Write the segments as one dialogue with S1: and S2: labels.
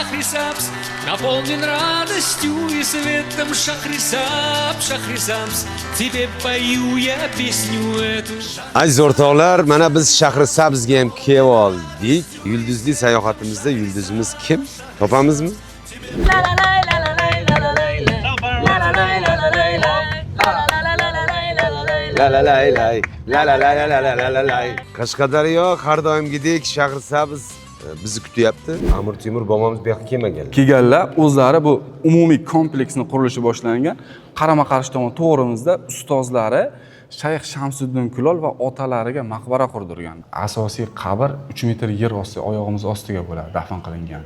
S1: Шахрисабз, наполнен радостью и светом. Шахрисабз, Шахрисабз, тебе пою я песню эту.
S2: Aziz o'rtoqlar, mana biz Shahrisabzga ham kelib oldik. Yulduzli sayohatimizda yulduzimiz kim? Topamizmi? La la lay lay, la la la la la la la lay. Qashqadaryo har doimgidek Shahrisabz bizni kutyapti. Amir Temur bobomiz bu yoqqa kelmaganlar.
S3: Kelganlar o'zlari bu umumiy kompleksni qurilishi boshlangan. Qarama qarshi tomon to'g'rimizda ustozlari Shayx Shamsiddin Kulol va otalariga maqbara qurdirgan. Asosiy qabr 3 metr yer osti, oyog'imiz ostiga bo'ladi, dafn qilingan.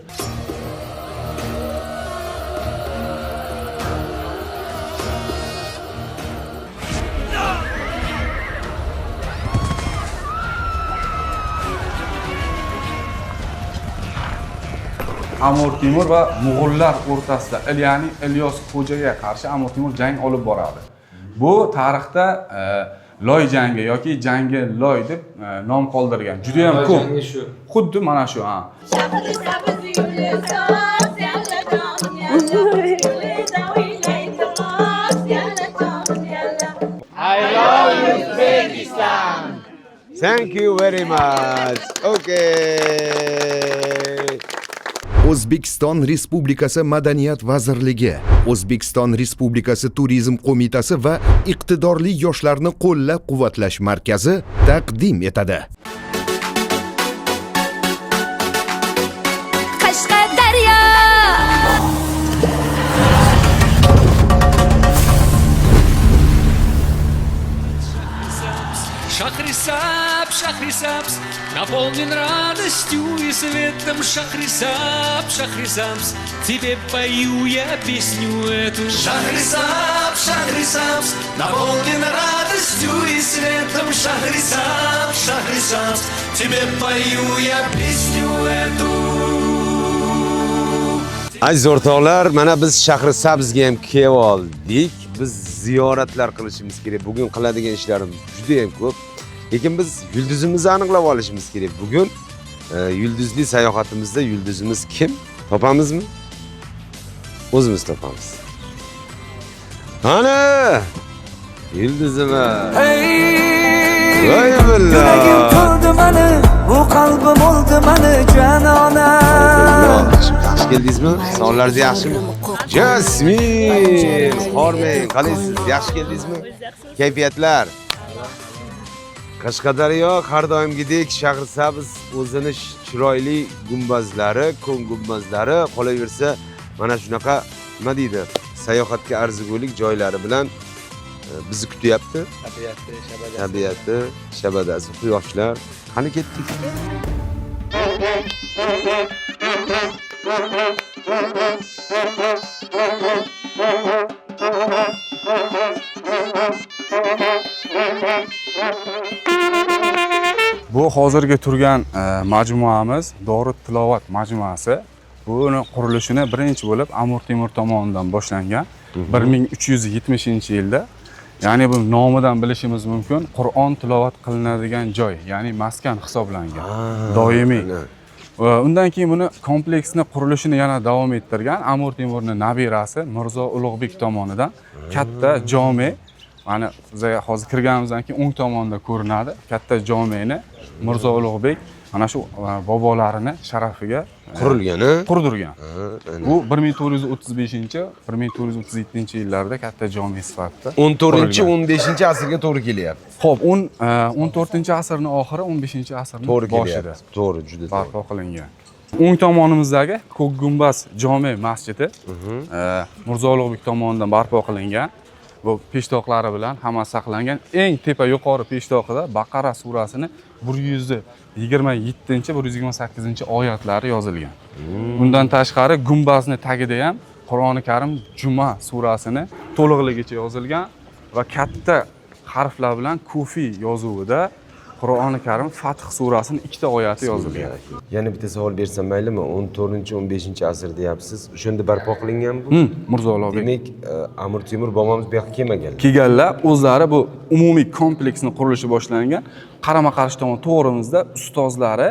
S3: Amir Temur va Mo'g'ullar o'rtasida, ya'ni Ilyos Xo'jaga qarshi Amir Temur jang olib boradi. Bu tarixda Loy jangi yoki jangi Loy deb nom qoldirgan. Juda ham ko'p. Xuddi mana shu, ha.
S2: Thank you very much. Okay.
S4: O'zbekiston Respublikasi Madaniyat vazirligi, O'zbekiston Respublikasi Turizm qo'mitasi va Iqtidorli yoshlarni qo'llab-quvvatlash markazi taqdim etadi.
S5: Qashqadaryo.
S1: Шахрисабз, Шахрисабз, наполнен радостью и светом. Шахрисабз, Шахрисабз, тебе пою я песню эту. Шахрисабз, Шахрисабз, наполнен радостью и светом. Шахрисабз, Шахрисабз, тебе пою я песню эту.
S2: Aziz o'rtoqlar, mana biz Shahrisabzga ham kelib oldik. Biz ziyoratlar qilishimiz kerak. Bugun qiladigan ishlarimiz juda ham ko'p. Lekin biz yulduzimizni aniqlab olishimiz kerak. Bugun yulduzli sayohatimizda yulduzimiz kim? Topamizmi? O'zimiz topamiz. Ana! Yulduzimiz. Voy
S6: Yuragim
S2: billah.
S6: to'ldi mani, bu qalbim o'ldi mani jonona.
S2: Yaxshi keldingizmi? Sog'ligingiz yaxshimi? Jasmin, hormang, qalaysiz? Yaxshi keldingizmi? Kayfiyatlar? Qashqadaryo har doimgidek Shahrisabz o'zini chiroyli gumbazlari, ko'ng gumbazlari, qolaversa mana shunaqa nima deydi, sayohatga arzigulik joylari bilan bizni kutyapti.
S7: Tabiati, shabadasi.
S2: Tabiati, shabadasi, quyoshlar. Qani ketdik?
S3: Bu hozirgi turgan majmuamiz Dorut Tilovat majmuasi. Buni qurilishini birinchi bo'lib Amir Temur tomonidan boshlangan 1370-yilda. Ya'ni bu nomidan bilishimiz mumkin, Qur'on tilovat qilinadigan joy, ya'ni maskan hisoblangan. Doimiy. Va undan keyin buni kompleksni qurilishini yana davom ettirgan Amir Temurning nabirasi Mirzo Ulug'bek tomonidan katta jome, mana bizga hozir kirganimizdan keyin o'ng tomonda ko'rinadi katta jomeni Mirzo Ulug'bek mana shu bobolarini sharafiga
S2: Qurilgan, a?
S3: qurdirgan.
S2: Ana.
S3: Bu 1435 1437 yillarda katta jome sifatida
S2: 14
S3: qurilgan.
S2: 15 asrga to'g'ri kelyapti.
S3: Xo'p, 14 asrning oxiri, 15 asrning
S2: To'g'ri
S3: boshida
S2: kelyapti. To'g'ri, juda to'g'ri.
S3: barpo qilingan. O'ng tomonimizdagi Ko'k gumbaz jome masjidi Mirzo Ulug'bek tomonidan barpo qilingan. Bu peshtoqlari bilan hammasi saqlangan. Eng tepa yuqori peshtoqida Baqara surasini 127 128 oyatlari yozilgan. Undan tashqari gumbazni tagida ham Qur'oni Karim Juma surasini to'liqligicha yozilgan va katta harflar bilan kufiy yozuvida Qur'oni Karim Fath surasining ikkita oyati yozilgan.
S2: Yana bitta savol bersam maylimi? 14 15 asr deyapsiz. O'shanda barpo qilingan bu?
S3: Mirzo Ulug'bek.
S2: Demak, Amir Temur bobomiz bu yoqqa kelmaganlar.
S3: Kelganlar o'zlari bu umumiy kompleksni qurilishi boshlangan. Qarama qarshi tomon to'g'rimizda ustozlari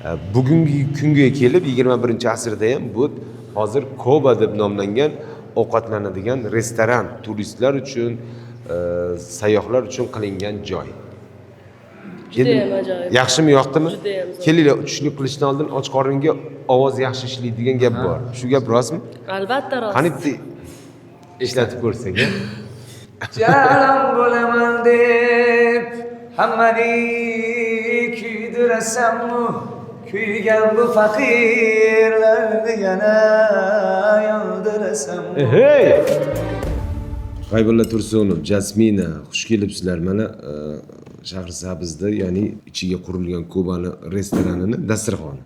S2: Bugungi kunga kelib 21-asrda ham bu hozir Koba deb nomlangan ovqatlanadigan restoran turistlar uchun, sayyohlar uchun qilingan joy.
S7: Judayam ajoyib.
S2: Yaxshimi, yoqdimi?
S7: Judayam zo'r.
S2: Kelinglar, tushlik qilishdan oldin och qoringa ovoz yaxshi ishlaydi degan gap bor. Shu gap rostmi?
S7: Albatta rost.
S2: Qani bitta ishlatib ko'rsak, a?
S5: Jalan bo'laman deb hammani kuydirasanmi, kuygan bu faqirlarni yana yondirasanmi?
S2: Hey! G'aybulla Tursunov, Jasmina, xush kelibsizlar. Mana Shahrisabzda, ya'ni ichiga qurilgan Kobani restoranini dasturxoni.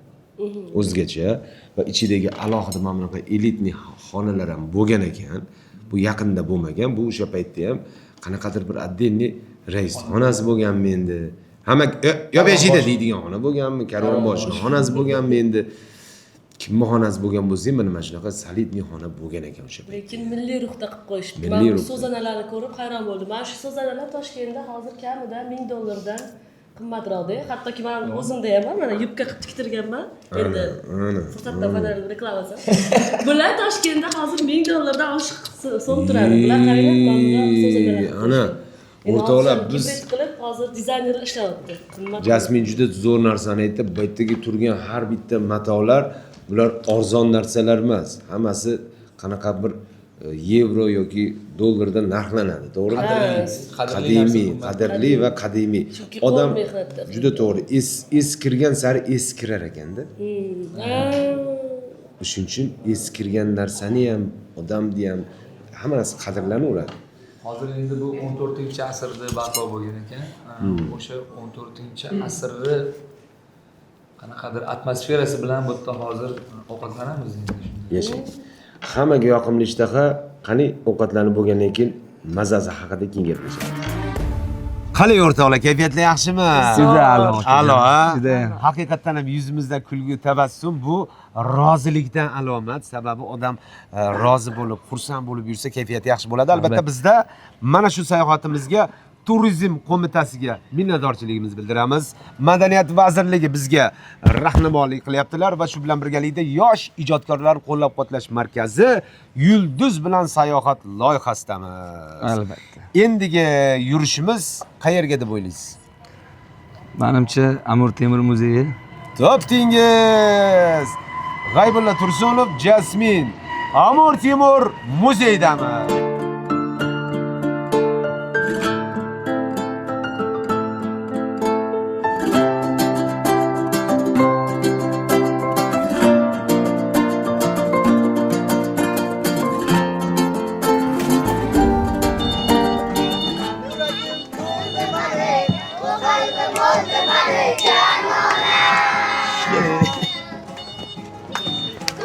S2: O'zgacha va ichidagi alohida mana bunaqa elitniy xonalar ham bo'lgan ekan. Bu yaqinda bo'lmagan, bu o'sha paytda ham qanaqadir bir отдельный rais xonasi bo'lganmi endi? Hamma yo beshikda deydigan xona bo'lganmi, karvonboshi xonasi bo'lganmi endi? Kimni xonasi bo'lgan bo'lsa ham, mana shunaqa solidniy xona bo'lgan ekan o'sha paytda.
S7: Lekin milliy ruhda qilib qo'yishibdi.
S2: Milliy
S7: Men bu
S2: ruhda.
S7: so'zanalarni ko'rib hayron bo'ldim. Mana shu so'zanalar Toshkentda hozir kamida $1000 dan qimmatroqda. Hattoki men o'zimda ham bor, mana yubka qilib tiktirganman. Endi
S2: Ana.
S7: fursatdan foydalanib reklamasi. Bular Toshkentda hozir $1000 dan oshiq so'm turadi. Bular qaranglar, mana bunaqa so'zanalar qilib
S2: Ana,
S7: qo'yishgan. Endi
S2: o'rtoqlar,
S7: hozir
S2: biz
S7: gibrid qilib hozir dizaynerlar ishlayapti. Qimmat.
S2: Jasmin juda zo'r narsani aytdi. Bu yerdagi turgan har bitta matolar bular arzon narsalar emas. Hammasi qanaqa bir yevro yoki dollarda narxlanadi, to'g'rimi?
S5: Qadrli narsa
S2: Qadimiy,
S5: qimmat.
S2: qadrli va qadimiy.
S7: Chunki qo'l
S2: Odam
S7: mehnatda.
S2: juda to'g'ri, eskirgan sari eskirar ekanda. Shuning uchun eskirgan narsani ham, odamni ham hamma narsa qadrlanaveradi.
S5: Hozir endi bu 14-asrda barpo bo'lgan ekan. O'sha 14-asrni qanaqadir atmosferasi bilan bu yerda hozir ovqatlanamiz endi shunda.
S2: Yashang. Hammaga yoqimli ishtaha, qani ovqatlanib bo'lgandan keyin mazasi haqida keyin gaplashamiz. Qalay o'rtoqlar, kayfiyatlar yaxshimi?
S8: Juda a'lo.
S2: A'lo, ha?
S8: Judayam.
S2: Haqiqatdan ham yuzimizda kulgu, tabassum bu rozilikdan alomat. Sababi odam rozi bo'lib, xursand bo'lib yursa kayfiyati yaxshi bo'ladi. Albatta bizda mana shu sayohatimizga Turizm qo'mitasiga minnatdorchiligimizni bildiramiz. Madaniyat vazirligi bizga rahnamolik qilyaptilar va shu bilan birgalikda Yosh ijodkorlar qo'llab-quvvatlash markazi Yulduz bilan sayohat loyihasidamiz.
S8: Albatta.
S2: Endigi yurishimiz qayerga deb o'ylaysiz?
S8: Manimcha Amir Temur muzeyi.
S2: Topdingiz! G'aybulla Tursunov, Jasmin, Amir Temur muzeyidamiz.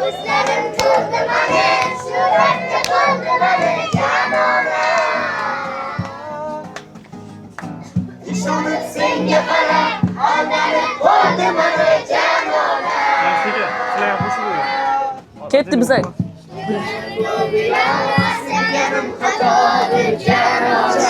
S9: Ko'zlarim to'ldi mani, suratga to'ldi mani janona. Ishonib senga qarab, aldanib qoldi mani janona.
S7: Ketdi bizlar.
S9: Bilolmas xatodir janona.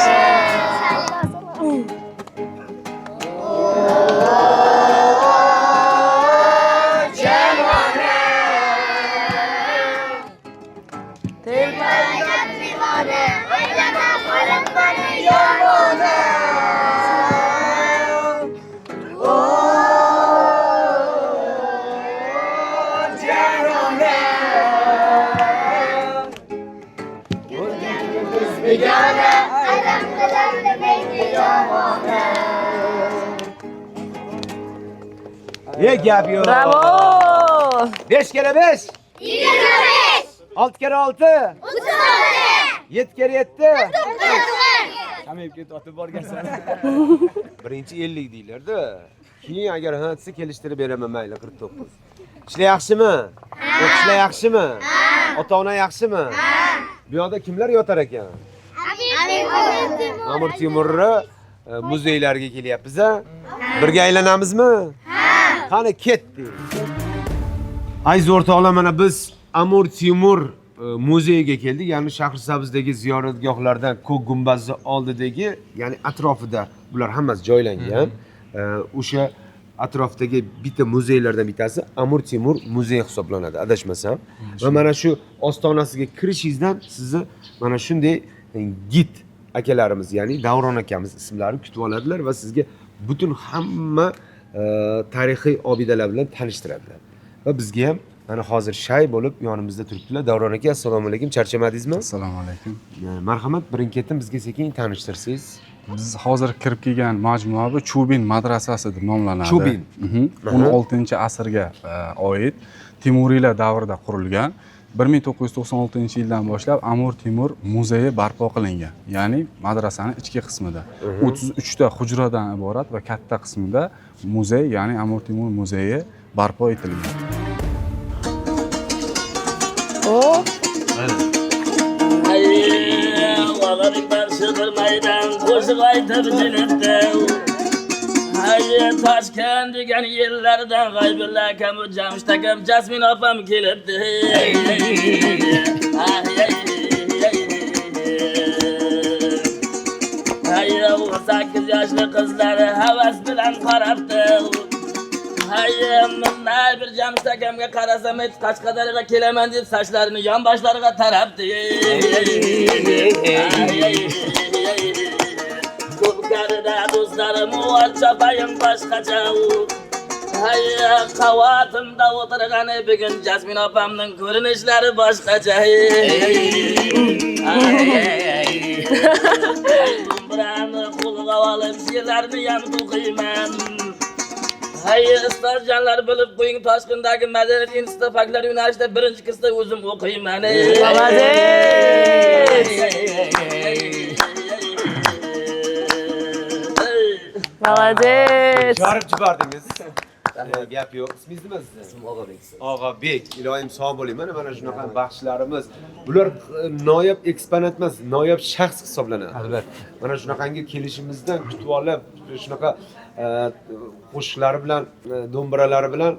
S9: Telpagim devona, aylana qo'lim mani yomona. Begona, alam qilardi menga yomona.
S2: E gap yo'q.
S7: Bravo!
S2: 5 kere 5,
S9: 25,
S2: 6 kere 6,
S9: 36,
S2: 7 kere 7.
S9: 49.
S5: Kamayib ketib borgansan.
S2: Birinchi 50 deyiladi. Keyin agar ha desa kelishtirib beraman, mayli 49. Ishlar yaxshimi? O'qishlar yaxshimi? Ota-ona yaxshimi? Bu yoqda kimlar yotar ekan? Amir Temurni muzeylariga kelyapmiz a? Birga aylanamizmi? Qani ketdik. Aziz o'rtoqlar, mana biz Amir Temur muzeyiga keldik. Ya'ni Shahrisabzdagi ziyoratgohlardan Ko'k gumbazni oldidagi, ya'ni atrofida bular hammasi joylangan. O'sha Atrofdagi bitta muzeylardan bittasi Amir Temur muzeyi hisoblanadi, adashmasam. Va mana shu ostonasiga kirishingizdan sizni mana shunday gid akalarimiz, ya'ni Davron akamiz ismlari kutib oladilar va sizga butun hamma tarixiy obidalar bilan tanishtiradilar. Va bizga ham mana hozir shay bo'lib yonimizda turibdilar. Davron aka, assalomu alaykum, charchamadingizmi?
S3: Assalomu alaykum.
S2: Marhamat, birin-ketin bizga sekin tanishtirsangiz.
S3: Biz hozir kirib kelgan majmua bu Chubin madrasasi deb nomlanadi.
S2: Chubin.
S3: 16-asrga oid Temuriylar davrida qurilgan. 1996-yildan boshlab Amir Temur muzeyi barpo qilingan. Ya'ni madrasaning ichki qismida 33 ta hujradan iborat va katta qismida muzey, ya'ni Amir Temur muzeyi barpo etilgan.
S7: O,
S10: Toshkent degan yerlardan g'aybilla akam Jamshid akam Jasmin opam kelibdi. Hay, 8 yoshli qizlari havas bilan qarabdi. Hay, bunday bir Jamshid akamga qarasam, Qashqadaryoga kelaman deb sochlarini yonboshlariga tarabdi. Ko'pkarida do'stlarim uvol chopayim boshqacha. Hay, qavotimda o'tirgani bugun Jasmin opamning ko'rinishlari boshqacha. Do'mbrani qo'lga olib she'rlarni ham to'qiyman. Hay, ustozjonlar bilib qo'ying, Toshkentdagi madaniyat instituti folklor yo'nalishida birinchi kursda o'zim o'qiyman.
S7: Молодец! Молодец!
S2: Yorib jibordingiz. Gap yo'q. Ismingiz nima sizni? Ismim Og'abek. Og'abek, iloyim sog' bo'ling. Mana mana shunaqa baxshilarimiz. Bular noyob eksponat emas, noyob shaxs hisoblanadi.
S5: Albatta.
S2: Mana shunaqangi kelishimizdan kutib olib, shunaqa qo'shiqlari bilan, do'mbiralari bilan,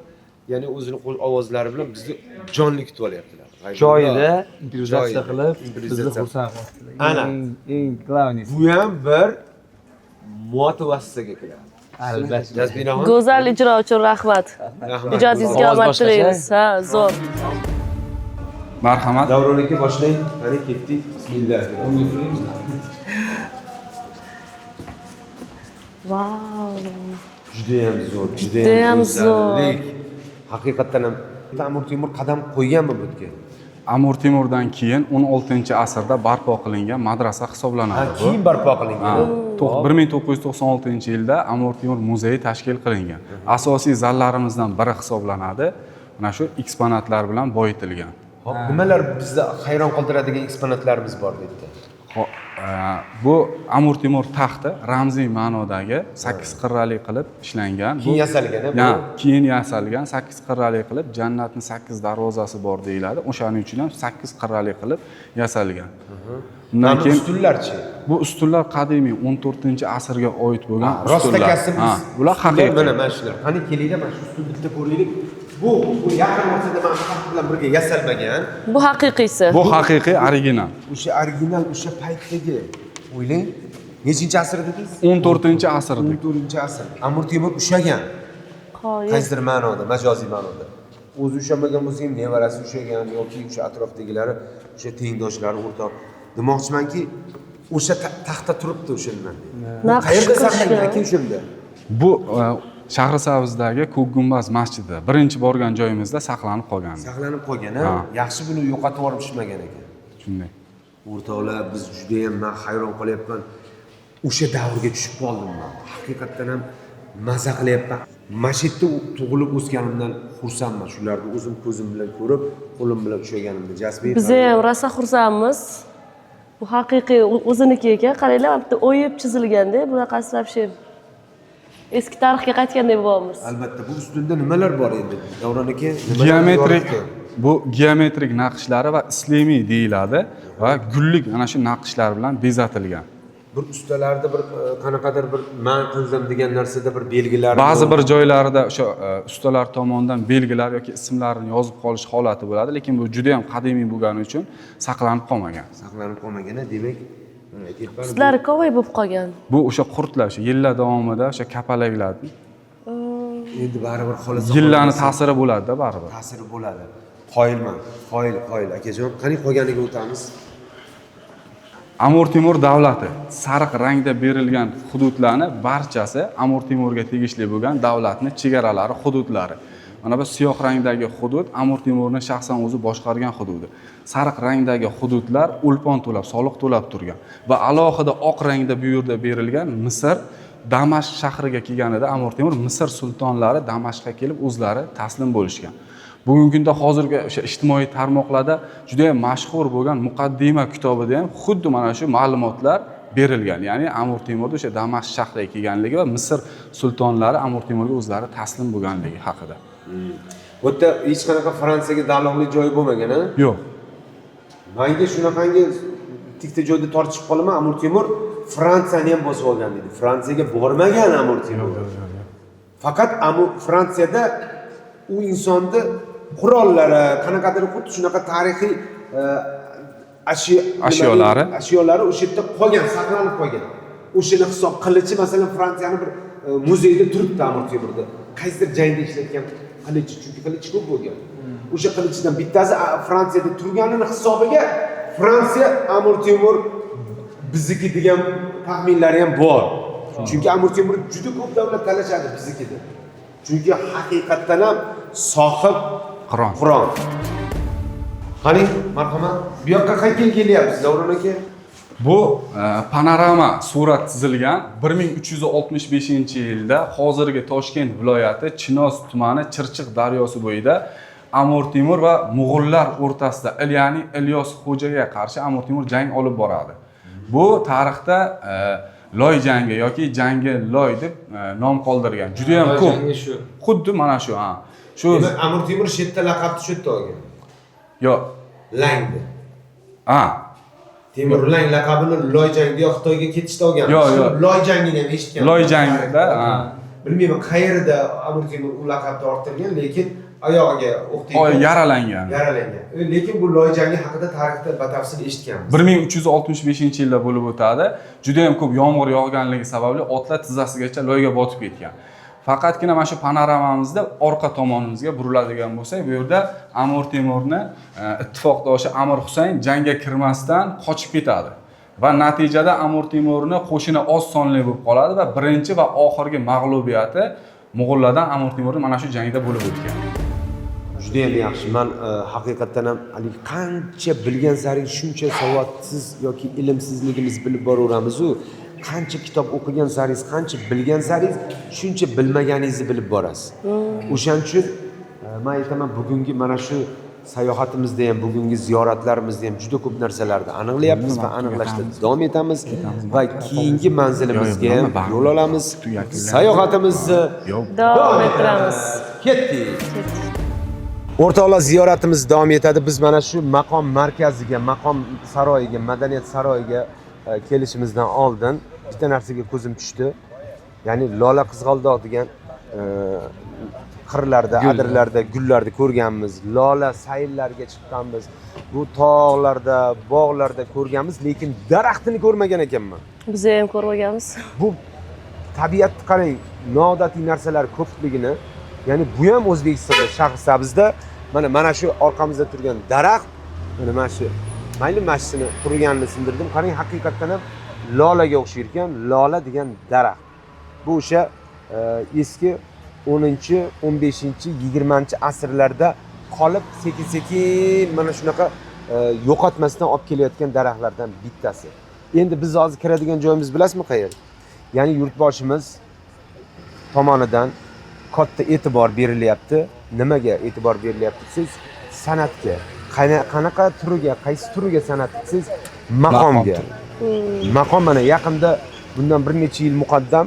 S2: ya'ni o'zini ovozlari bilan bizni jonli kutib olyaptilar.
S5: Joyida improvizatsiya qilib, bizni xursand qildi.
S2: Ana.
S5: Eng главный.
S2: Bu ham bir motivatsiyaga kiradi.
S5: Albatta.
S7: Go'zal ijro uchun rahmat. Ijodingizga omad tilaymiz. Ha, zo'r.
S3: Marhamat.
S2: Davron aka boshlang. Qani ketdik. Bismillah.
S7: Vau.
S2: Juda ham zo'r,
S7: Judayam zo'r.
S2: Haqiqatdan ham Amir Temur qadam qo'yganmi bu yerga?
S3: Amir Temurdan keyin 16-asrda barpo qilingan madrasa hisoblanadi.
S2: Keyin barpo qilingan.
S3: 1996-yilda Amir Temur muzeyi tashkil qilingan. Asosiy zallarimizdan biri hisoblanadi. Mana shu eksponatlar bilan boyitilgan.
S2: Xo'p, nimalar bizni hayron qoldiradigan eksponatlarimiz bor bu yerda?
S3: Bu Amir Temur taxti ramziy ma'nodagi 8 qirrali qilib ishlangan.
S2: Keyin yasalgan, bu?
S3: Keyin yasalgan 8 qirrali qilib jannatning 8 darvozasi bor deyiladi. O'shaning uchun ham 8 qirrali qilib yasalgan. Undan keyin
S2: ustunlarchi?
S3: Bu ustunlar qadimiy 14-asrga oid bo'lgan ustunlar.
S2: Rostakasi
S3: bular haqiqiy.
S2: Mana mana shular. Qani kelinglar, mana shu ustunni bitta ko'raylik. Bu yaqin o'rtada mana shu taxt bilan birga yasalmagan.
S7: Bu haqiqiysi.
S3: Bu haqiqiy original.
S2: O'sha original o'sha paytdagi. O'ylang, nechinchi asr dedingiz?
S3: 14-asr.
S2: 14-asr. Amir Temur ushlagan.
S7: Qoyil.
S2: Qaysidir ma'noda, majoziy ma'noda. O'zi ushlamagan bo'lsa ham nevarasi ushlagan yoki o'sha atrofdagilari, o'sha tengdoshlari o'rtoq. Demoqchimanki, o'sha taxtda turibdi o'sha nima. Qayerda saqlangan aka o'shanda?
S3: Bu Shahrisabzdagi Ko'k gumbaz masjidi birinchi borgan joyimizda saqlanib qolgan.
S2: Saqlanib qolgan, ha? Yaxshi buni yo'qotib yuborib tushmagan ekan.
S3: Shunday.
S2: O'rtoqlar, biz juda ham men hayron qolyapman. O'sha davrga tushib qoldim men. Haqiqatdan ham maza qilyapman. Mana shu yerda tug'ilib o'sganimdan xursandman. Shularni o'zim ko'zim bilan ko'rib, qo'lim bilan ushlaganimda. Jasmin.
S7: Biz ham rosa xursandmiz. Bu haqiqiy o'ziniki ekan. Qaranglar, bitta o'yib chizilganda, bunaqasi вообще eski tarixga qaytgandek bo'lyapmiz.
S2: Albatta, bu ustunda nimalar bor endi? Davron aka,
S3: geometrik, bu geometrik naqshlari va islomiy deyiladi va gullik ana shu naqshlar bilan bezatilgan.
S2: Bir ustalarda bir qanaqadir bir man qildim degan narsada bir belgilar
S3: ba'zi bir joylarida o'sha ustalar tomonidan belgilar yoki ismlarini yozib qolish holati bo'ladi, lekin bu juda ham qadimiy bo'lgani uchun saqlanib qolmagan.
S2: Saqlanib qolmagan, demak,
S7: ustlari kovay bo'lib qolgan.
S3: Bu o'sha qurtlar o'sha yillar davomida o'sha kapalaklar.
S2: Endi baribir xohlasa
S3: Yillarni
S2: xohlamasa
S3: ta'siri bo'ladi-da baribir.
S2: Ta'siri bo'ladi. Qoyilman. Qoyil, qoyil akajon. Qani qolganiga o'tamiz.
S3: Amir Temur davlati sariq rangda berilgan hududlarni barchasi Amir Temurga tegishli bo'lgan davlatni chegaralari, hududlari. Mana bu siyoh rangdagi hudud Amir Temurni shaxsan o'zi boshqargan hududi. Sariq rangdagi hududlar o'lpon to'lab, soliq to'lab turgan va alohida oq rangda bu yerda berilgan Misr Damashq shahriga kelganida Amir Temur Misr sultonlari Damashqqa kelib o'zlari taslim bo'lishgan. Bugungi kunda hozirgi o'sha ijtimoiy tarmoqlarda juda ham mashhur bo'lgan Muqaddima kitobida ham xuddi mana shu ma'lumotlar berilgan. Ya'ni Amir Temurni o'sha Damashq shahriga kelganligi va Misr sultonlari Amir Temurga o'zlari taslim bo'lganligi haqida.
S2: Bu yerda hech qanaqa Fransiyaga taalluqli joyi bo'lmagan, a?
S3: Yo'q.
S2: Manga shunaqangi bitta joyda tortishib qolaman, Amir Temur Fransiyani ham bosib olgan deydi. Fransiyaga bormagan Amir Temur. Faqat Fransiyada u insonni qurollari, qanaqadir xuddi shunaqa tarixiy
S3: ashyolari
S2: ashyolari o'sha yerda qolgan, saqlanib qolgan. O'shani hisob qilichi, masalan, Fransiyani bir muzeyda turibdi Amir Temurda. Qaysidir jangda ishlatgan qilichi, chunki qilich ko'p bo'lgan. O'sha qilichdan bittasi Fransiyada turganini hisobiga Fransiya Amir Temur bizniki degan taxminlari ham bor. Chunki Amir Temur juda ko'p davlat talashadi bizniki deb. Chunki haqiqatdan ham sohib
S3: Qiron.
S2: Qiron. Qani, marhamat. Bu yoqqa qayerga kelyapsiz, Davron aka?
S3: Bu panorama surat chizilgan 1365-yilda hozirgi Toshkent viloyati Chinoz tumani Chirchiq daryosi bo'yida Amir Temur va Mo'g'ullar o'rtasida, ya'ni Ilyos Xo'jaga qarshi Amir Temur jang olib boradi. Bu tarixda loy jangi yoki jangi loy deb nom qoldirgan. Juda ham ko'p.
S5: Shu.
S3: Xuddi mana shu, ha. Shu
S2: Demak, Amir Temur shu yerda laqabni shu yerda olgan.
S3: Yo'q.
S2: Langdi.
S3: Ha.
S2: Temur Lang laqabini loy jangida yo Xitoyga ketishda olgan.
S3: Yo'q, yo'q.
S2: Loy jangini ham eshitgan.
S3: Loy jangida, ha.
S2: Bilmayman qayerda Amir Temur u laqabni orttirgan, lekin oyog'iga o'q teggan.
S3: Yaralangan.
S2: Yaralangan. Lekin bu loy jangi haqida tarixda batafsil eshitganmiz.
S3: 1365-yilda bo'lib o'tadi. Juda ham ko'p yomg'ir yog'ganligi sababli otlar tizzasigacha loyga botib ketgan. Faqatgina mana shu panoramamizda orqa tomonimizga buriladigan bo'lsak, bu yerda Amir Temurni ittifoqdoshi Amir Husayn jangga kirmasdan qochib ketadi. Va natijada Amir Temurni qo'shini oz sonli bo'lib qoladi va birinchi va oxirgi mag'lubiyati Mo'g'ullardan Amir Temurni mana shu jangda bo'lib o'tgan.
S2: Juda ham yaxshi. Men haqiqatdan ham haligi qancha bilgan sari shuncha savodsiz yoki ilmsizligimiz bilib boraveramiz-u. Qancha kitob o'qigan saringiz, qancha bilgan saringiz, shuncha bilmaganingizni bilib borasiz. O'shaning uchun men aytaman, bugungi mana shu sayohatimizda ham, bugungi ziyoratlarimizda ham juda ko'p narsalarni aniqlayapmiz va aniqlashda davom etamiz va keyingi manzilimizga ham yo'l olamiz. Sayohatimizni
S7: davom ettiramiz.
S2: Ketdik. O'rtoqlar, ziyoratimiz davom etadi. Biz mana shu maqom markaziga, maqom saroyiga, madaniyat saroyiga kelishimizdan oldin bitta narsaga ko'zim tushdi. Ya'ni lola qizg'aldoq degan qirlarda, adirlarda gullarni ko'rganmiz, lola sayllarga chiqqanmiz, bu tog'larda, bog'larda ko'rganmiz, lekin daraxtini ko'rmagan ekanman.
S7: Biz ham ko'rmaganmiz.
S2: Bu tabiatni qarang, noodatiy narsalar ko'pligini, ya'ni bu ham O'zbekistonda, Shahrisabzda mana shu orqamizda turgan daraxt, mana shu mayli mashini quriganini sindirdim. Qarang, haqiqatdan ham lolaga o'xshayar ekan, lola degan daraxt. Bu o'sha eski 10-chi, 15-chi, 20-chi asrlarda qolib sekin-sekin mana shunaqa yo'qotmasdan olib kelayotgan daraxtlardan bittasi. Endi biz hozir kiradigan joyimiz bilasizmi qayer? Ya'ni yurtboshimiz tomonidan katta e'tibor berilyapti. Nimaga e'tibor berilyapti desangiz, san'atga. Qanaqa turiga, qaysi turiga san'at desangiz, maqomga. Maqom mana yaqinda bundan bir necha yil muqaddam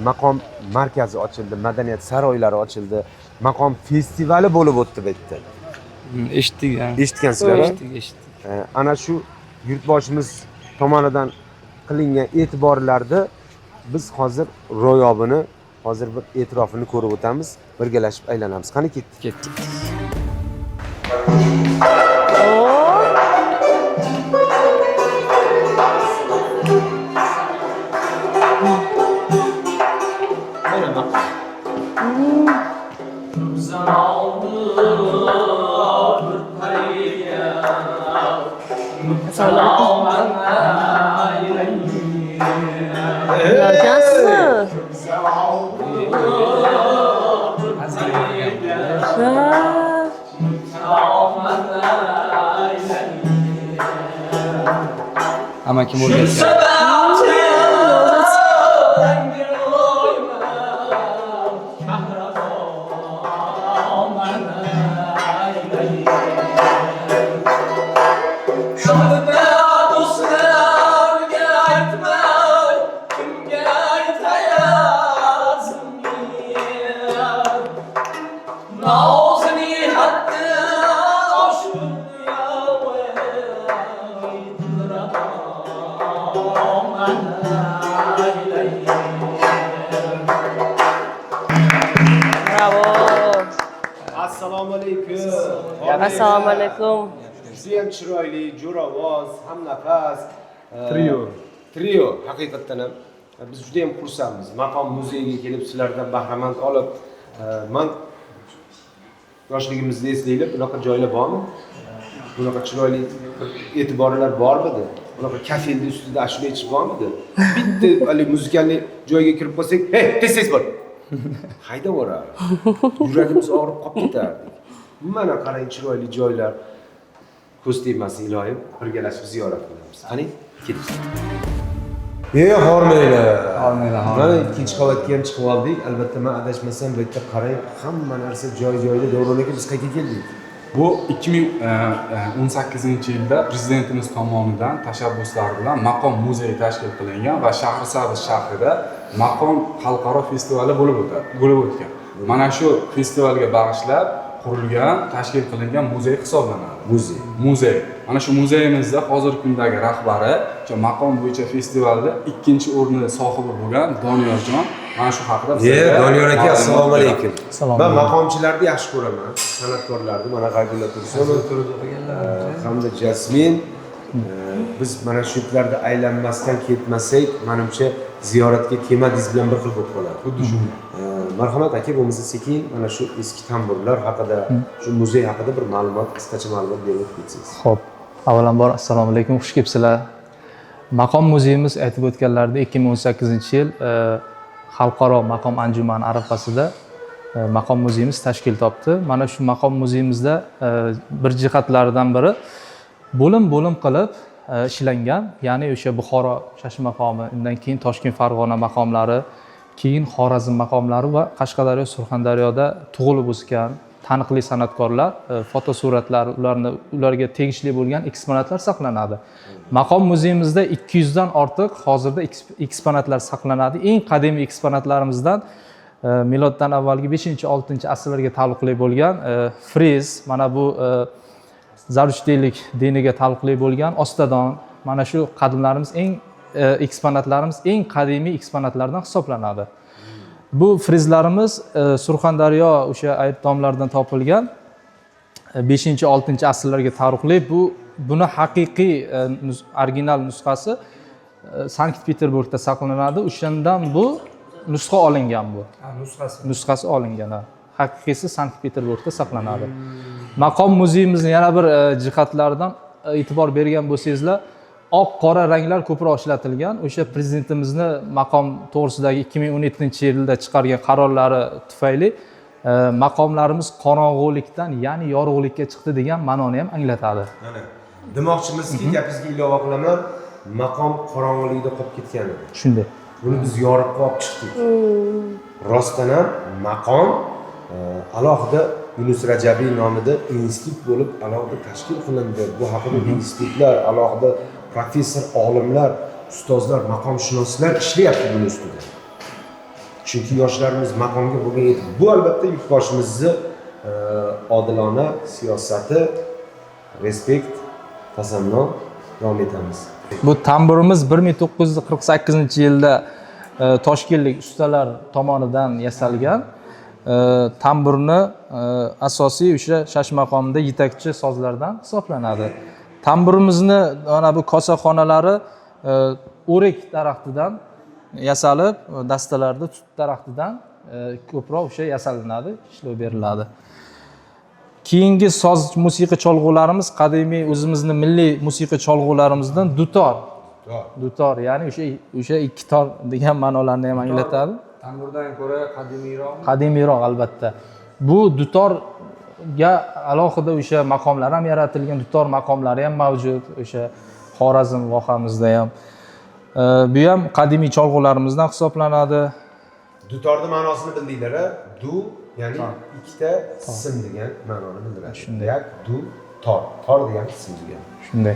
S2: maqom markazi ochildi, madaniyat saroylari ochildi, maqom festivali bo'lib o'tdi bu yerda.
S5: Eshitdik.
S2: Eshitgansizlar?
S5: Eshitdik.
S2: Ana shu yurtboshimiz tomonidan qilingan e'tiborlarni biz hozir ro'yobini, hozir bir e'tirofini ko'rib o'tamiz, birgalashib aylanamiz. Qani ketdik?
S5: Ketdik.
S7: O'rgatgansizmi?
S8: Amakim o'rgatgan.
S7: Bravo.
S2: Assalomu alaykum.
S7: Assalomu alaykum.
S2: Juda ham chiroyli, jo'ravoz, hamnafas. Trio. Trio haqiqatdan ham biz juda ham xursandmiz. Maqom muzeyiga kelib sizlardan bahramand olib, man yoshligimizni eslaylik, bunaqa joylar bormi? Bunaqa chiroyli e'tiborlar bormidi? Bunaqa kafelni ustida ashula aytish bormidi? Bitta hali muzikalli joyga kirib qolsak, "Hey, tez-tez bor." Haydab yuborardi. Yuragimiz og'rib qolib ketardik. Mana qarang chiroyli joylar. Ko'z tegmasin iloyim, birgalashib ziyorat qilamiz. Qani, keling. Hormanglar.
S8: Hormanglar,
S2: Mana ikkinchi qavatga ham chiqib oldik. Albatta men adashmasam bu yerda qarang, hamma narsa joy-joyida. Davron aka, biz qayerga keldik?
S3: Bu 2018-yilda prezidentimiz tomonidan tashabbuslari bilan Maqom muzeyi tashkil qilingan va Shahrisabz shahrida Maqom xalqaro festivali bo'lib o'tgan. Mana shu festivalga bag'ishlab qurilgan, tashkil qilingan muzey hisoblanadi.
S2: Muzey.
S3: Muzey. Mana shu muzeyimizda hozirgi kundagi rahbari, o'sha maqom bo'yicha festivalda 2-o'rinni sohibi bo'lgan Doniyorjon mana shu haqida bizga
S2: Doniyor aka, assalomu alaykum.
S11: Assalomu
S2: Men maqomchilarni yaxshi ko'raman, san'atkorlarni, mana G'aybulla Tursunov hamda Jasmin. Biz mana shu yerlarda aylanmasdan ketmasak, menimcha ziyoratga kelmadingiz bilan bir xil bo'lib qoladi. Xuddi shu. Marhamat aka, bo'lmasa sekin mana shu eski tamburlar haqida, shu muzey haqida bir ma'lumot, qisqacha ma'lumot berib o'tib ketsangiz.
S11: Xo'p, avvalambor assalomu alaykum, xush kelibsizlar. Maqom muzeyimiz aytib o'tganlarida 2018-yil xalqaro maqom anjumani arafasida maqom muzeyimiz tashkil topdi. Mana shu maqom muzeyimizda bir jihatlaridan biri bo'lim-bo'lim qilib ishlangan, ya'ni o'sha Buxoro shashmaqomi, undan keyin Toshkent Farg'ona maqomlari, keyin Xorazm maqomlari va Qashqadaryo, Surxondaryoda tug'ilib o'sgan taniqli san'atkorlar fotosuratlar, ularga tegishli bo'lgan eksponatlar saqlanadi. Maqom muzeyimizda 200 dan ortiq hozirda eksponatlar saqlanadi. Eng qadimiy eksponatlarimizdan miloddan avvalgi 5-6 asrlarga taalluqli bo'lgan friz, mana bu Zarushtiylik diniga taalluqli bo'lgan ostadon, mana shu qadimlarimiz eng eksponatlarimiz eng qadimiy eksponatlardan hisoblanadi. Bu frizlarimiz Surxondaryo o'sha aybtomlardan topilgan 5-6 asrlarga taalluqli. Buni haqiqiy original nusxasi Sankt-Peterburgda saqlanadi. O'shandan bu nusxa olingan bu.
S5: Nusxasi.
S11: Nusxasi olingan. Haqiqiysi Sankt-Peterburgda saqlanadi. Maqom muzeyimizni yana bir jihatlaridan e'tibor bergan bo'lsangizlar, oq qora ranglar ko'proq ishlatilgan. O'sha prezidentimizni maqom to'g'risidagi 2017-yilda chiqargan qarorlari tufayli maqomlarimiz qorong'ulikdan, ya'ni yorug'likka chiqdi degan ma'noni ham anglatadi.
S2: Mana demoqchimizki, gapingizga ilova qilaman, maqom qorong'ulikda qolib ketgan edi.
S11: Shunday.
S2: Buni biz yorug'ga olib chiqdik. Rostdan ham maqom alohida Yunus Rajabiy nomida institut bo'lib alohida tashkil qilindi. Bu haqida institutlar, alohida professor, olimlar, ustozlar, maqomshunoslar ishlayapti buni ustida. Chunki yoshlarimiz maqomga bo'lgan bu albatta yurtboshimizni odilona siyosati, respekt, tasanno, davom etamiz.
S11: Bu tamburimiz 1948-yilda toshkentlik ustalar tomonidan yasalgan. Tamburni asosiy o'sha shashmaqomda yetakchi sozlardan hisoblanadi. Tamburimizni mana bu kosaxonalari o'rik daraxtidan yasalib, dastalarda tut daraxtidan ko'proq o'sha yasalinadi, ishlov beriladi. Keyingi soz musiqa cholg'ularimiz qadimiy o'zimizni milliy musiqa cholg'ularimizdan dutor. Dutor, ya'ni o'sha ikki tor degan ma'nolarni ham anglatadi.
S5: Tamburdan ko'ra qadimiyroq.
S11: Qadimiyroq albatta. Bu dutorga alohida o'sha maqomlar ham yaratilgan, dutor maqomlari ham mavjud o'sha Xorazm vohamizda ham. Bu ham qadimiy cholg'ularimizdan hisoblanadi.
S2: Dutorni ma'nosini bildinglar-a? Du ya'ni ikkita sim degan ma'noni bildiradi.
S11: Shunday.
S2: Yak, du, tor. Tor degani sim degani.
S11: Shunday.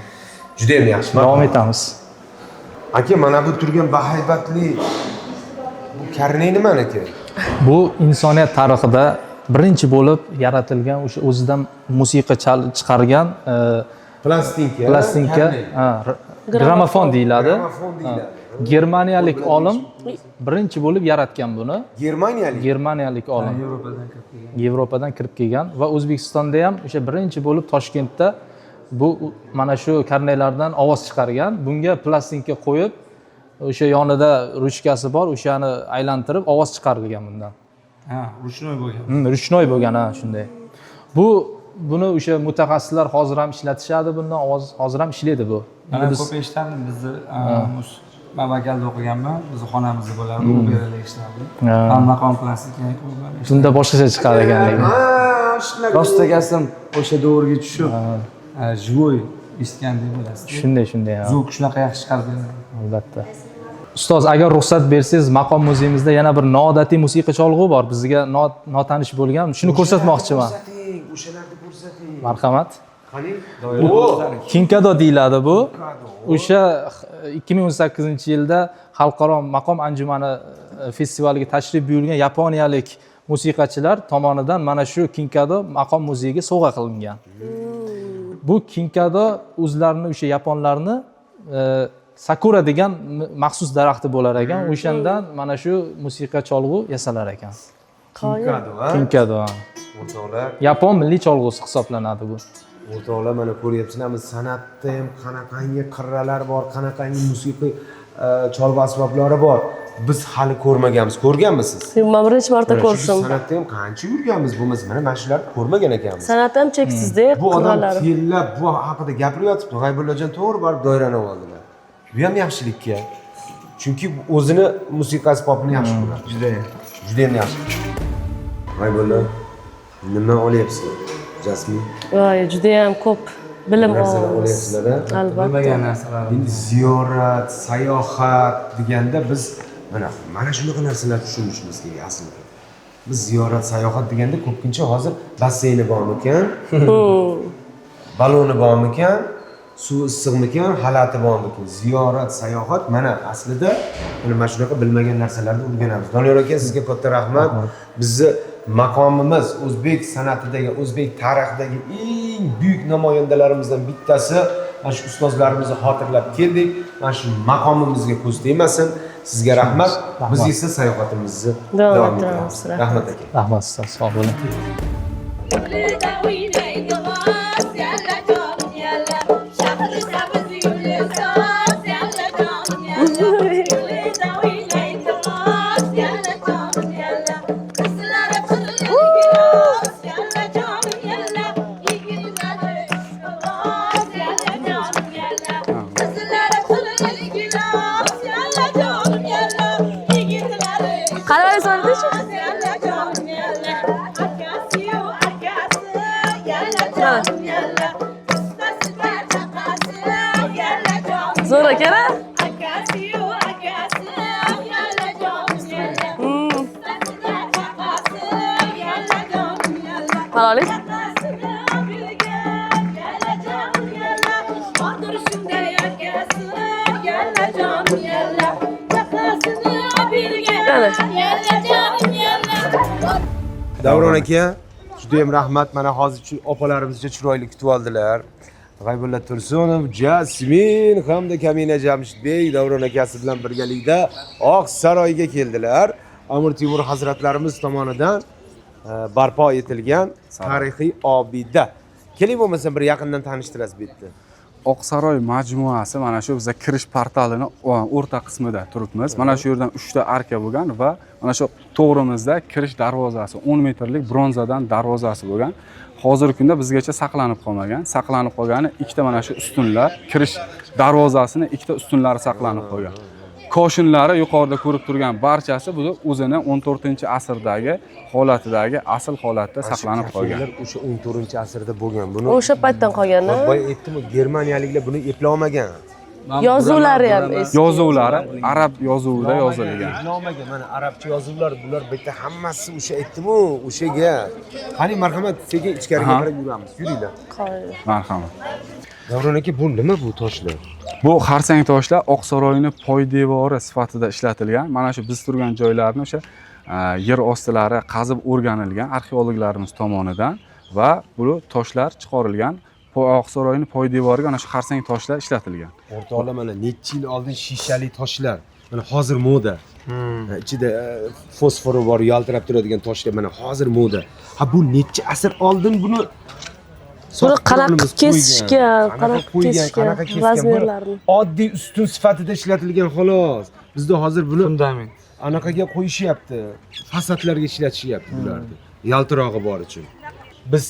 S2: Juda ham yaxshi.
S11: Davom etamiz.
S2: Aka, mana bu turgan bahaybatli bu karnay nimaniki?
S11: Bu insoniyat tarixida birinchi bo'lib yaratilgan, o'sha o'zidan musiqa chiqargan
S2: plastinka.
S11: Plastinka, gramofon deyiladi.
S2: Gramofon deyiladi.
S11: Germaniyalik olim birinchi bo'lib yaratgan buni.
S2: Germaniyalik.
S11: Germaniyalik olim.
S5: Yevropadan kirib kelgan.
S11: Yevropadan kirib kelgan va O'zbekistonda ham o'sha birinchi bo'lib Toshkentda bu mana shu karnaylardan ovoz chiqargan. Bunga plastinka qo'yib, o'sha yonida ruchkasi bor, o'shani aylantirib ovoz chiqarilgan bundan.
S5: Ha, ruchnoy bo'lgan.
S11: Ruchnoy bo'lgan, ha, shunday. Buni o'sha mutaxassislar hozir ham ishlatishadi, bundan ovoz hozir ham ishlaydi bu.
S5: Mana ko'p eshitgandim, bizni men vakalda o'qiganman, bizni xonamizda bo'lardi, u yerda ishlardi. Ham maqom plastikani ko'p.
S11: Bunda boshqacha chiqar ekan lekin.
S5: Rost akasim o'sha davrga tushib, живой eshitgandek bo'lasiz.
S11: Shunday, shunday.
S5: Zvuk shunaqa yaxshi chiqardi.
S11: Albatta. Ustoz, agar ruxsat bersangiz, maqom muzeyimizda yana bir noodatiy musiqa cholg'u bor, bizga notanish bo'lgan. Shuni ko'rsatmoqchiman.
S2: Ko'rsating, o'shalarni ko'rsating.
S11: Marhamat.
S2: Qani?
S11: Kinkado deyiladi bu. O'sha 2018-yilda xalqaro maqom anjumani festivaliga tashrif buyurgan yaponiyalik musiqachilar tomonidan mana shu kinkado maqom muzeyiga sovg'a qilingan. Bu kinkado o'zlarini o'sha yaponlarni sakura degan maxsus daraxti bo'lar ekan. O'shandan mana shu musiqa cholg'u yasalar ekan.
S2: Kinkado, ha?
S11: Kinkado.
S2: O'rtoqlar,
S11: Yapon milliy cholg'usi hisoblanadi bu.
S2: O'rtoqlar, mana ko'ryapsizlarmi, san'atda ham qanaqangi qirralar bor, qanaqangi musiqiy cholg'u asboblari bor. Biz hali ko'rmaganmiz. Ko'rganmisiz?
S7: Men birinchi marta ko'rishim.
S2: San'atda ham qancha yurganmiz, bo'lmasa mana mana shularni ko'rmagan ekanmiz.
S7: San'at ham cheksizda,
S2: Bu odam
S7: qirralari.
S2: tellab bu haqida gapiryotibdi. G'aybullajon to'g'ri borib doirani oldilar. Bu ham yaxshilikka. Chunki o'zini musiqa asbobini yaxshi ko'radi.
S5: Juda ham.
S2: Juda ham yaxshi. G'aybulla, nima olyapsizlar? Jasmin.
S7: Voy, juda ham ko'p bilim
S2: narsalar
S7: olamiz.
S2: olyapsizlar, a?
S7: Albatta.
S5: Bilmagan narsalar.
S2: Endi ziyorat, sayohat deganda biz mana shunaqa narsalarni tushunishimiz kerak aslida. Biz ziyorat, sayohat deganda ko'pincha hozir basseyni bormikan, baloni bormikan, suv issiqmikan, halati bormikan? Ziyorat, sayohat mana aslida mana shunaqa bilmagan narsalarni o'rganamiz. Doniyor aka, sizga katta rahmat. Bizni maqomimiz o'zbek san'atidagi, o'zbek tarixidagi eng buyuk namoyandalarimizdan bittasi. Mana shu ustozlarimizni xotirlab keldik. Mana shu maqomimizga ko'z tegmasin. Sizga rahmat. Biz esa sayohatimizni davom ettiramiz. Rahmat aka.
S11: Rahmat ustoz, sog' bo'ling.
S7: Zo'r aka. Halollik.
S2: Davron aka, juda ham rahmat. Mana hozir opalarimizcha chiroyli kutib oldilar. G'aybulla Tursunov, Jasmin hamda Kamina Jamshidbek Davron akasi bilan birgalikda Oq saroyga keldilar. Amir Temur hazratlarimiz tomonidan barpo etilgan tarixiy obida. Keling bo'lmasa bir yaqindan tanishtirasiz bu yerda.
S3: Oqsaroy majmuasi mana shu biza kirish portalini o'rta qismida turibmiz. Mana shu yerdan 3 ta arka bo'lgan va mana shu to'g'rimizda kirish darvozasi 10 metrlik bronzadan darvozasi bo'lgan. Hozirgi kunda bizgacha saqlanib qolmagan. Saqlanib qolgani ikkita mana shu ustunlar, kirish darvozasini ikkita ustunlari saqlanib qolgan. Koshinlari yuqorida ko'rib turgan barchasi bu o'zini 14-asrdagi holatidagi asl holatda saqlanib qolgan.
S2: O'sha 14-asrda bo'lgan. Buni
S7: o'sha paytdan qolgan.
S2: Boya aytdim-ku, germaniyaliklar buni eplolmagan.
S7: Yozuvlari ham eski.
S3: Yozuvlari arab yozuvida yozilgan.
S2: Eplolmagan. Mana arabcha yozuvlar, bular bitta hammasi o'sha aytdim-ku, o'shaga. Qani marhamat, sekin ichkariga kirib yuramiz. Yuringlar.
S3: Marhamat.
S2: Davron aka, bu nima bu toshlar?
S3: Bu xarsang toshlar Oqsaroyni poydevori sifatida ishlatilgan. Mana shu biz turgan joylarni o'sha yer ostilari qazib o'rganilgan arxeologlarimiz tomonidan va bu toshlar chiqarilgan. Oqsaroyni poydevoriga ana shu xarsang toshlar ishlatilgan.
S2: O'rtoqlar, mana necha yil oldin shishali toshlar, mana hozir moda. Ichida fosfori bor, yaltirab turadigan toshlar mana hozir moda. Ha, bu necha asr oldin buni
S7: buni qanaqa kesishgan, qanaqa kesishgan, razmerlarini.
S2: Oddiy ustun sifatida ishlatilgan xolos. Bizda hozir buni fundament anaqaga qo'yishyapti, fasadlarga ishlatishyapti bularni. Yaltirog'i bor uchun. Biz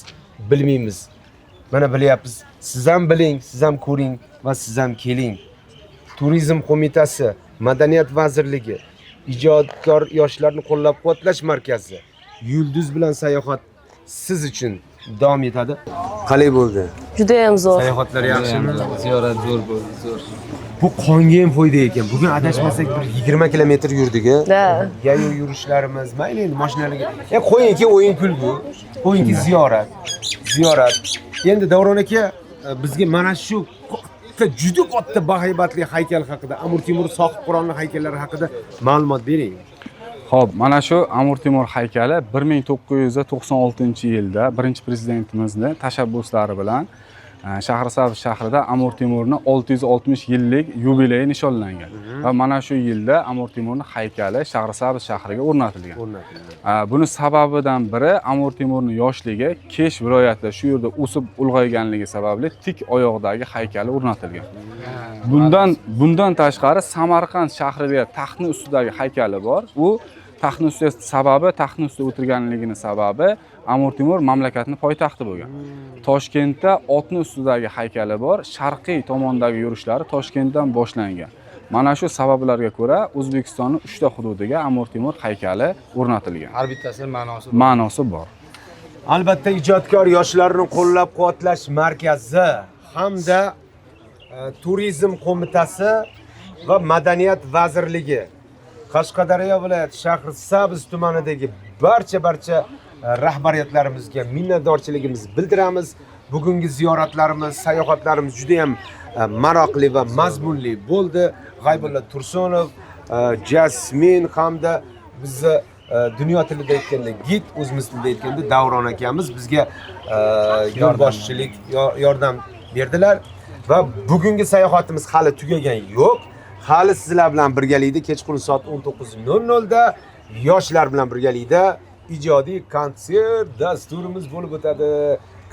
S2: bilmaymiz. Mana bilyapmiz. Siz ham biling, siz ham ko'ring va siz ham keling. Turizm qo'mitasi, Madaniyat vazirligi, ijodkor yoshlarni qo'llab-quvvatlash markazi Yulduz bilan sayohat siz uchun davom etadi. Qalay bo'ldi?
S7: Juda ham zo'r.
S2: Sayohatlar yaxshimi?
S5: Ziyorat zo'r bo'ldi, zo'r.
S2: Bu qonga ham foyda ekan. Bugun adashmasak bir 20 kilometr yurdik-a. Yayov yurishlarimiz, mayli endi mashinalarga. Qo'yingki o'yin kulgu, qo'yingki ziyorat. Ziyorat. Endi Davron aka bizga mana shu katta, juda katta bahaybatli haykal haqida, Amir Temur Sohibqironni haykallari haqida ma'lumot bering.
S3: Xo'p, mana shu Amir Temur haykali 1996-yilda birinchi prezidentimizni tashabbuslari bilan Shahrisabz shahrida Amir Temurni 660 yillik yubileyi nishonlangan. Va mana shu yilda Amir Temurning haykali Shahrisabz shahriga o'rnatilgan. Buni sababidan biri Amir Temurning yoshligi Kesh viloyatida shu yerda o'sib ulg'ayganligi sababli tik oyoqdagi haykali o'rnatilgan. Bundan tashqari Samarqand shahrida taxtning ustidagi haykali bor. U taxtning ustida sababi, taxtning ustida o'tirganligini sababi Amir Temur mamlakatning poytaxti bo'lgan. Toshkentda otning ustidagi haykali bor. Sharqiy tomondagi yurishlari Toshkentdan boshlangan. Mana shu sabablarga ko'ra O'zbekistonning 3 ta hududiga Amir Temur haykali o'rnatilgan.
S5: Har bittasinin ma'nosi bor.
S3: Ma'nosi bor.
S2: Albatta ijodkor yoshlarni qo'llab-quvvatlash markazi hamda Turizm qo'mitasi va Madaniyat vazirligi Qashqadaryo viloyati Shahrisabz tumanidagi barcha rahbariyatlarimizga minnatdorchiligimizni bildiramiz. Bugungi ziyoratlarimiz, sayohatlarimiz juda ham maroqli va mazmunli bo'ldi. G'aybulla Tursunov, Jasmin hamda bizni dunyo tilida aytganda gid, o'zimiz tilida aytganda Davron akamiz bizga yo'lboshchilik, yordam berdilar va bugungi sayohatimiz hali tugagan yo'q. Hali sizlar bilan birgalikda kechqurun soat 19:00 da yoshlar bilan birgalikda ijodiy konsert dasturimiz bo'lib o'tadi.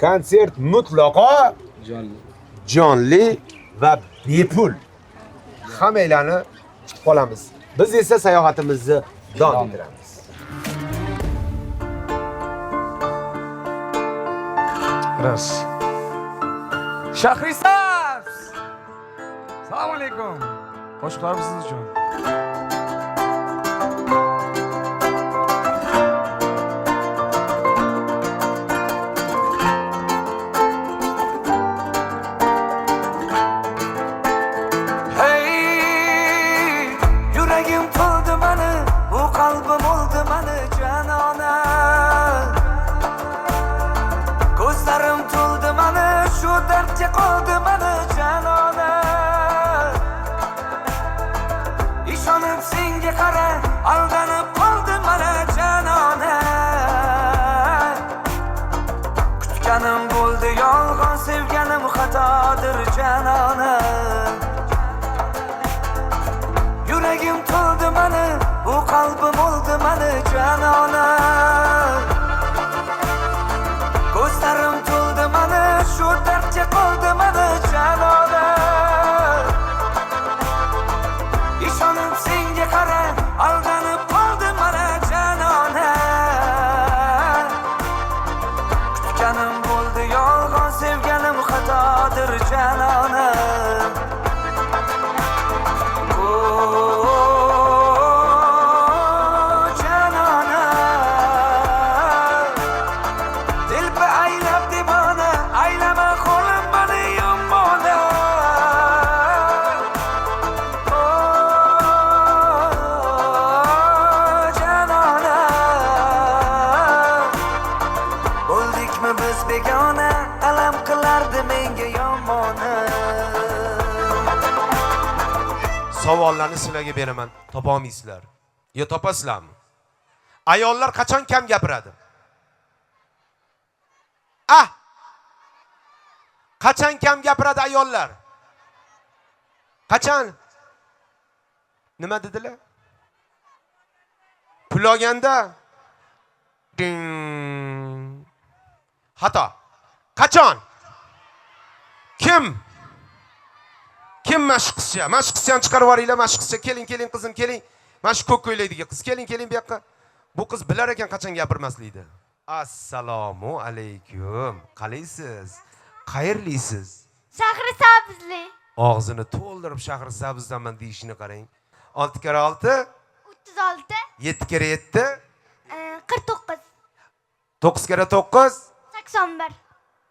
S2: Konsert mutlaqo jonli va bepul. Hammanglarni kutib qolamiz. Biz esa sayohatimizni davom ettiramiz.
S5: Ras. Shahrisabz! Assalomu alaykum. Qo'shiqlar siz uchun. Hey, yuragim to'ldi mani, bu qalbim o'ldi mani janona. Ko'zlarim to'ldi mani, shu dardga qoldi mani janona. İshonib senga qara, aldanib qoldim mana janona. Kutganim bo'ldi yolg'on, sevganim xatodir janona. Yuragim to'ldi mani, bu qalbim o'ldi mani janona. Ko'zlarim to'ldi mani, shu dardga qoldi mani janona.
S6: Begona alam qilardi menga yomona.
S2: Savollarni sizlarga beraman, topa olmaysizlar. Yo topasizlarmi? Ayollar qachon kam gapiradi? Ah! Qachon kam gapiradi ayollar? Qachon? Nima dedilar? Pul olganda ding. Xato. Qachon? Kim? Kim mana shu qizcha? Mana shu qizchani chiqarib yuboringlar, mana shu qizcha. Keling, keling qizim, keling. Mana shu ko'k ko'ylakdagi qiz, keling, keling bu yoqqa. Bu qiz bilar ekan qachon gapirmaslikni. Assalomu alaykum. Qalaysiz? Qayerlisiz?
S9: Shahrisabzli.
S2: Og'zini to'ldirib Shahrisabzdanman deyishini qarang. 6 kere 6
S9: 36.
S2: 7 kere 7
S9: 49.
S2: 9 kere 9
S9: 81.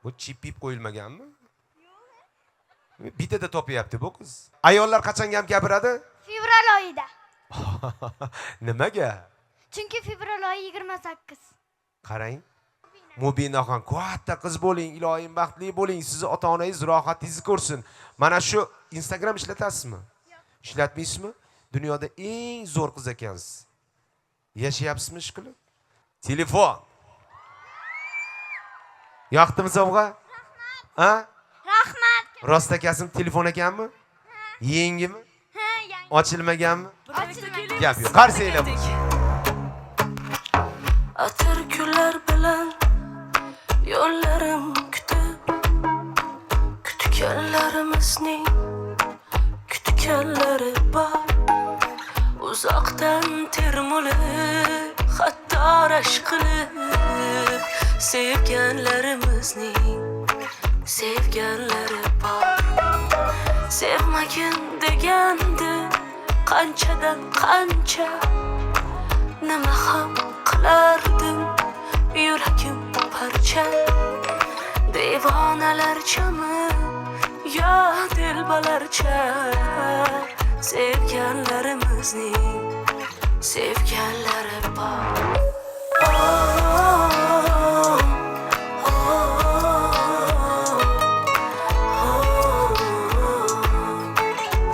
S2: Bu chip yeb qo'yilmaganmi? Bittada topyapti bu qiz. Ayollar qachon gap gapiradi?
S9: Fevral oyida.
S2: Nimaga?
S9: Chunki fevral oyi 28.
S2: Qarang. Mubinaxon, katta qiz bo'ling, iloyim baxtli bo'ling, sizni ota-onangiz rohatingizni ko'rsin. Mana shu Instagram ishlatasizmi? Ishlatmaysizmi? Dunyoda eng zo'r qiz ekansiz. Yashayapsizmi ish qilib? Telefon. Yoqdimi sovg'a? Rahmat. Ha?
S9: Rahmat.
S2: Rost akasim telefon ekanmi? Yengimi?
S9: Ha, yangi.
S2: Ochilmaganmi?
S9: Ochilmagan.
S2: Gap yo'q. Qarsanglar.
S12: Atir gullar bilan yo'llarim kutib, kutganlarimizning kutganlari bor. Uzoqdan termulib, hatto rashk qilib, sevganlarimizning sevganlari bor. Sevmagin degandi qanchadan qancha, nima ham qilardim yuragim parcha. Devonalarchami yo dilbalarcha, sevganlarimizning sevganlari bor. Oh, oh, oh,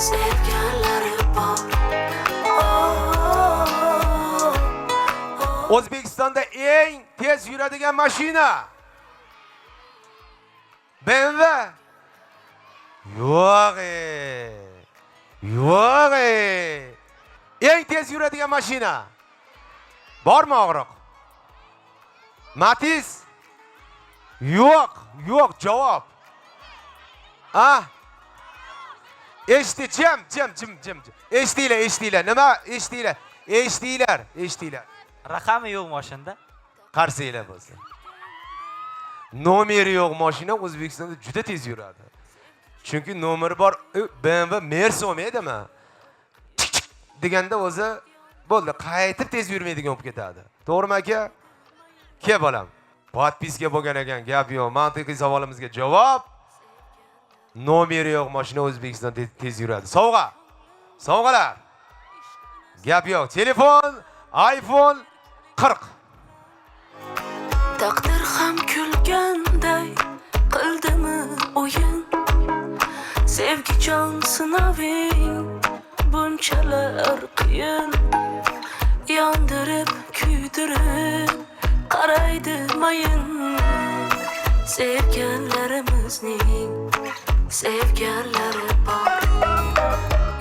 S12: sevganlari bor. Oh.
S2: O'zbekistonda eng tez yuradigan mashina BMW. Yo'q. Yo'q. Eng tez yuradigan mashina. Bormi og'riq? Matiz? Yo'q, yo'q javob. Ah? Eshitdi, jim, jim, jim, jim. Eshitinglar, eshitinglar. Nima? Eshitinglar. Eshitinglar, eshitinglar.
S13: Raqami yo'q mashinada.
S2: Qarsanglar bo'lsin. Nomeri yo'q mashina O'zbekistonda juda tez yuradi. Chunki nomeri bor BMW Mercedes olmaydimi? Deganda o'zi bo'ldi, qaytib tez yurmaydigan bo'lib ketadi. To'g'rimi aka? Ke bolam. Podpiska bo'lgan ekan, gap yo'q. Mantiqiy savolimizga javob. Nomeri yo'q mashina O'zbekistonda tez yuradi. Sovg'a. Sovg'alar. Gap yo'q. Telefon iPhone 40.
S12: Taqdir ham kulganday qildimi o'yin, sevgi jon sinoving bunchalar qiyin. Yondirib kuydirib qaraydi mayin, sevganlarimizning sevganlari bor.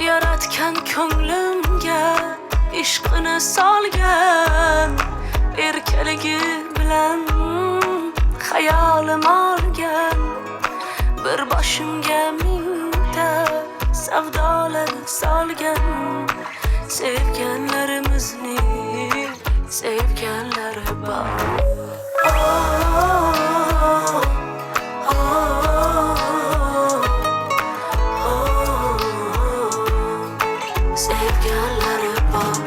S12: Yaratgan ko'nglimga ishqini solgan, erkaligi bilan xayolim olgan. Bir boshimga mingta savdolar solgan, sevganlarimizning sevganlari bor. Oh, oh, oh, oh, sevganlari bor.